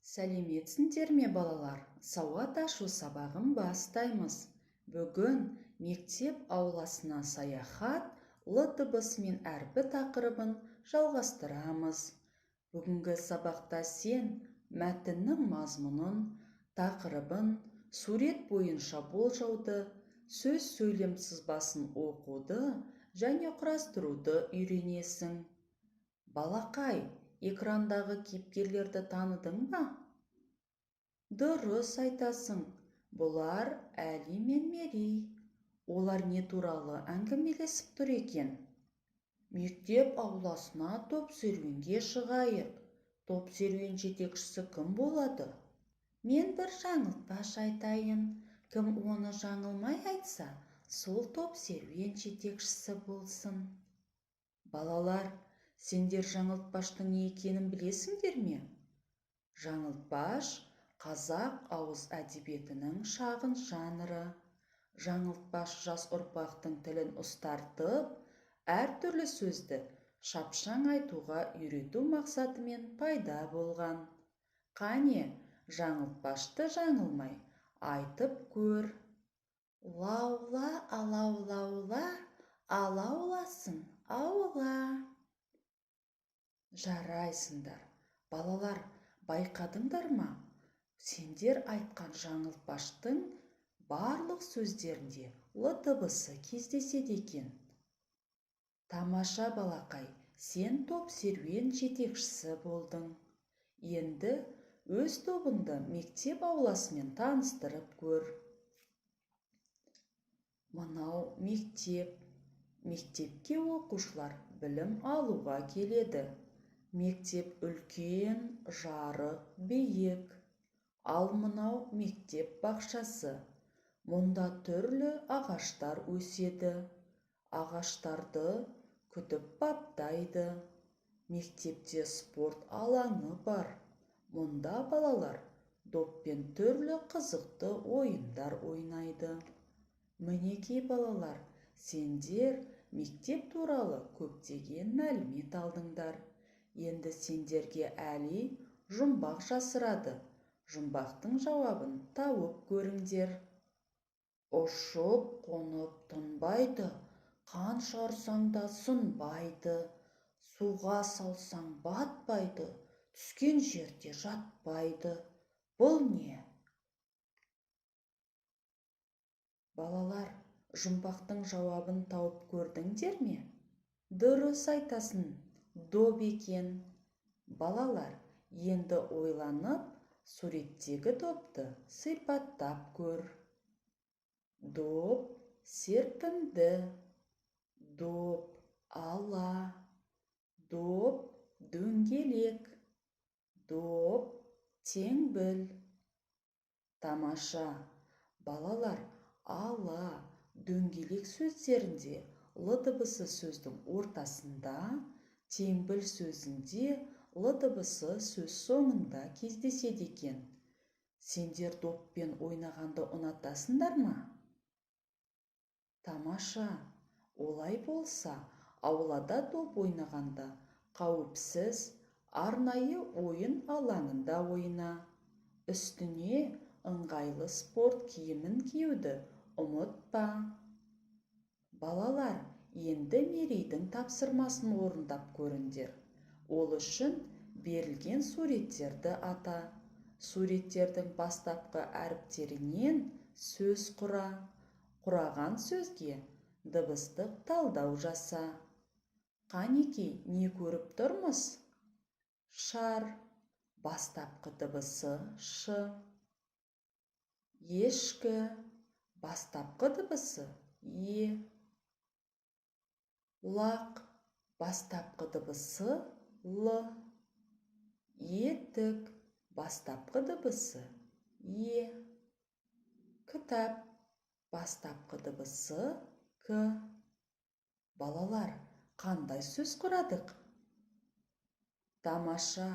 Сәлеметсіңдер ме, балалар? Сауат ашу сабағын бастаймыз. Бүгін мектеп ауласына саяхат Л дыбысы мен әрпі тақырыбын жалғастырамыз. Бүгінгі сабақта сен мәтіннің мазмұнын, тақырыбын, сурет бойынша болжауды, сөз сөйлем сызбасын оқуды және құрастыруды үйренесің. Балақай, экрандағы кейіпкерлерді таныдың ба? Дұрыс айтасың. Бұлар Әли мен Мерей. Олар не туралы әңгімелесіп тұр екен? Мектеп ауласына топ серуенге шығайық. Топ серуен жетекшісі кім болады? Мен бір жаңылтпаш айтайын. Кім оны жаңылмай айтса, сол топ серуен жетекшісі болсын. Балалар, сендер жаңылтпаштың не екенін білесіңдер ме? Жаңылтпаш қазақ ауыз әдебиетінің шағын жанры. Жаңылтпаш жас ұрпақтың тілін ұстартып, әртүрлі сөзді шапшаң айтуға үйрету мақсатымен пайда болған. Қане, жаңылтпашты жаңылмай айтып көр. Лаула, алаулаула, алауласын аула. Жарайсыңдар. Балалар, байқадыңдар ма? Сендер айтқан жаңылтпаштың барлық сөздерінде Л дыбысы кездеседі екен. Тамаша, балақай, сен топ серуен жетекшісі болдың. Енді өз тобыңды мектеп ауласымен таныстырып көр. Мынау мектеп. Мектепке оқушылар білім алуға келеді. Мектеп үлкен, жарық, биік. Ал мынау мектеп бақшасы. Мұнда түрлі ағаштар өседі. Ағаштарды күтіп баптайды. Мектепте спорт алаңы бар. Мұнда балалар доппен түрлі қызықты ойындар ойнайды. Мінекей, балалар, сендер мектеп туралы көптеген мәлімет алдыңдар. Енді сендерге Әли жұмбақ жасырады. Жұмбақтың жауабын тауып көріңдер. Ұшып қонып тынбайды, қанша ұрсаң да сынбайды, суға салсаң батпайды, түскен жерде жатпайды. Бұл не? Балалар, жұмбақтың жауабын тауып көрдіңдер ме? Дұрыс айтасың, доп екен. Балалар, енді ойланып, суреттегі допты сипаттап көр. Доп серпімді, доп ала, доп дөңгелек, доп теңбіл. Тамаша, балалар, ала, дөңгелек сөздерінде Л дыбысы сөздің ортасында, теңбіл сөзінде Л дыбысы сөз соңында кездеседі екен. Сендер доппен ойнағанды ұнатасыңдар ма? Тамаша, олай болса, аулада доп ойнағанда қауіпсіз, арнайы ойын алаңында ойна. Үстіне ыңғайлы спорт киімін киюді ұмытпа. Балалар, енді Мерейдің тапсырмасын орындап көріңдер. Ол үшін берілген суреттерді ата. Суреттердің бастапқы әріптерінен сөз құра. Құраған сөзге дыбыстық талдау жаса. Қанекей, не көріп тұрмыз? Шар, бастапқы дыбысы ш. Ешкі, бастапқы дыбысы е. Лақ, бастапқы дыбысы л. Етік, бастапқы дыбысы е. Кітап, бастапқы дыбысы к. Балалар, қандай сөз құрадық? Тамаша,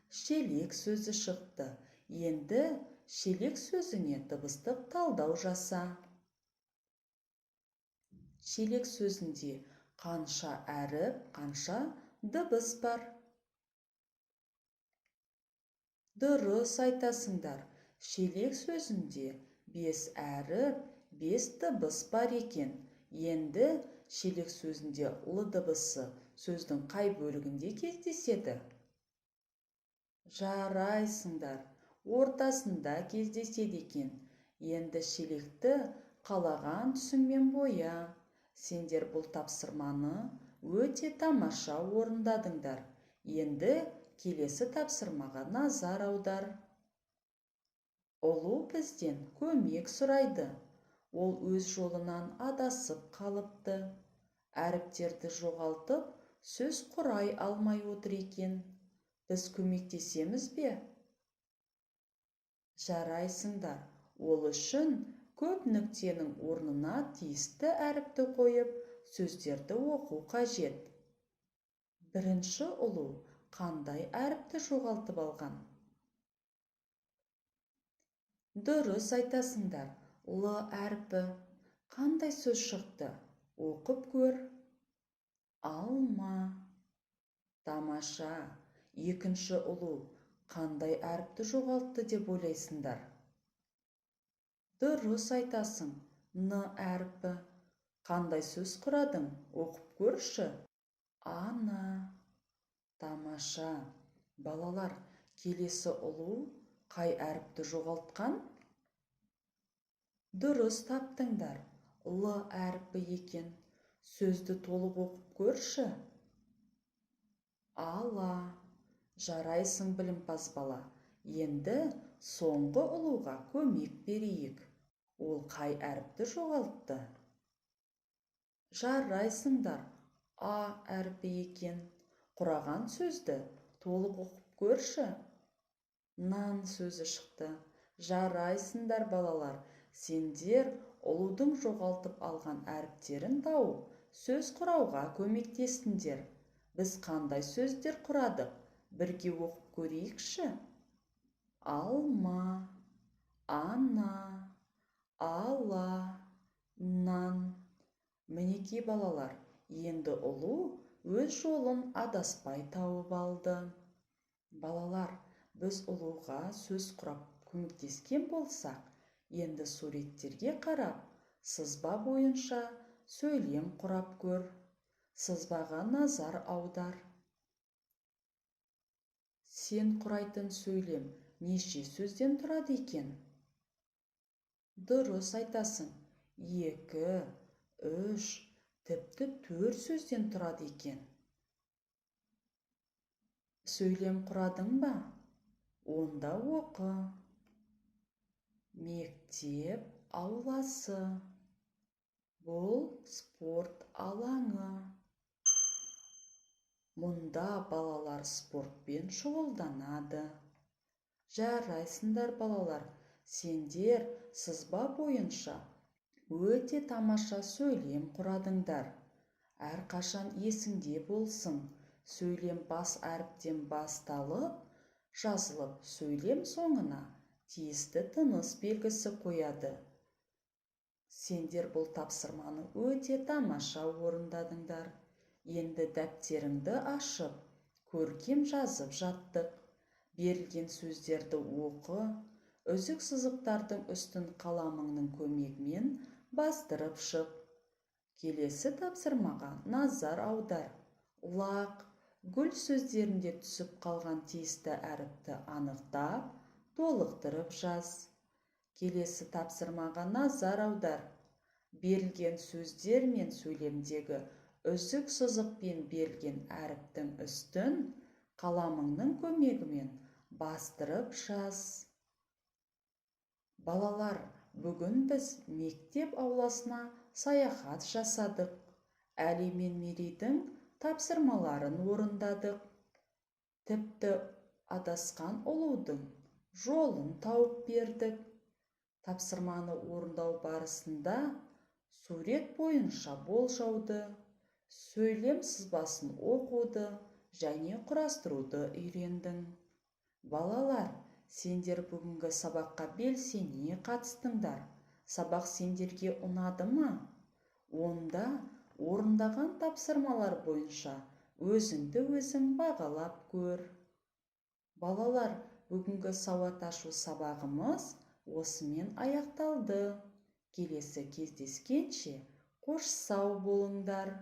шелек сөзі шықты. Енді шелек сөзіне дыбыстық талдау жаса. Шелек сөзінде қанша әріп, қанша дыбыс бар? Дұрыс айтасыңдар, шелек сөзінде 5 әріп, 5 дыбыс бар екен. Енді шелек сөзінде л дыбысы сөздің қай бөлігінде кездеседі? Жарайсыңдар, ортасында кездеседі екен. Енді шелекті қалаған түсіңмен боя. Сендер бұл тапсырманы өте тамаша орындадыңдар. Енді келесі тапсырмаға назар аудар. Ұлу бізден көмек сұрайды. Ол өз жолынан адасып қалыпты. Әріптерді жоғалтып, сөз құрай алмай отыр екен. Біз көмектесеміз бе? Жарайсыңдар. Ол үшін көп нүктенің орнына тиісті әріпті қойып, сөздерді оқу қажет. Бірінші ұлу қандай әріпті жоғалтып алған? Дұрыс айтасыңдар, л әрпі. Қандай сөз шықты? Оқып көр. Алма. Тамаша. Екінші ұлу қандай әріпті жоғалтты деп ойлайсыңдар? Дұрыс айтасың, н әрпі. Қандай сөз құрадың? Оқып көрші. Ана. Тамаша. Балалар, келесі ұлу қай әріпті жоғалтқан? Дұрыс таптыңдар, л әрпі екен. Сөзді толық оқып көрші. Ала. Жарайсың, білімпаз бала. Енді соңғы ұлуға көмек берейік. Ол қай әріпті жоғалтты? Жарайсыңдар, а әрпі екен. Құраған сөзді толық оқып көрші. Нан сөзі шықты. Жарайсыңдар, балалар. Сендер ұлудың жоғалтып алған әріптерін тауып, сөз құрауға көмектестіңдер. Біз қандай сөздер құрадық? Бірге оқып көрейікші. Алма, ана, ала, нан. Мінекей, балалар, енді ұлу өз жолын адаспай тауып алды. Балалар, біз ұлуға сөз құрап көмектескен болсақ, енді суреттерге қарап, сызба бойынша сөйлем құрап көр. Сызбаға назар аудар. Сен құрайтын сөйлем неше сөзден тұрады екен? Дұрыс айтасың, 2, 3, тіпті 4 сөзден тұрады екен. Сөйлем құрадың ба? Онда оқы. Мектеп ауласы. Бұл спорт алаңы. Мұнда балалар спортпен шұғылданады. Жарайсыңдар, балалар, сендер сызба бойынша өте тамаша сөйлем құрадыңдар. Әрқашан есіңде болсын, сөйлем бас әріптен басталып, жазылып, сөйлем соңына тиісті тыныс белгісі қояды. Сендер бұл тапсырманы өте тамаша орындадыңдар. Енді дәптеріңді ашып, көркем жазып жаттық. Берілген сөздерді оқы, үзік сызықтардың үстін қаламыңның көмегімен бастырып шық. Келесі тапсырмаға назар аудар. Лақ, гүл сөздерінде түсіп қалған тиісті әріпті анықтап, толықтырып жаз. Келесі тапсырмаға назар аудар. Берілген сөздер мен сөйлемдегі үзік сызықпен берілген әріптің үстін қаламыңның көмегімен бастырып жаз. Балалар, бүгін біз мектеп ауласына саяхат жасадық. Әли мен Мерейдің тапсырмаларын орындадық. Тіпті адасқан ұлудың жолын тауып бердік. Тапсырманы орындау барысында сурет бойынша болжауды, сөйлем сызбасын оқуды және құрастыруды үйрендің. Балалар, сендер бүгінгі сабаққа белсене қатыстыңдар. Сабақ сендерге ұнады ма? Онда орындаған тапсырмалар бойынша өзіңді өзің бағалап көр. Балалар, Бүгінгі сауат ашу сабағымыз осымен аяқталды. Келесі кездескенше қош сау болыңдар!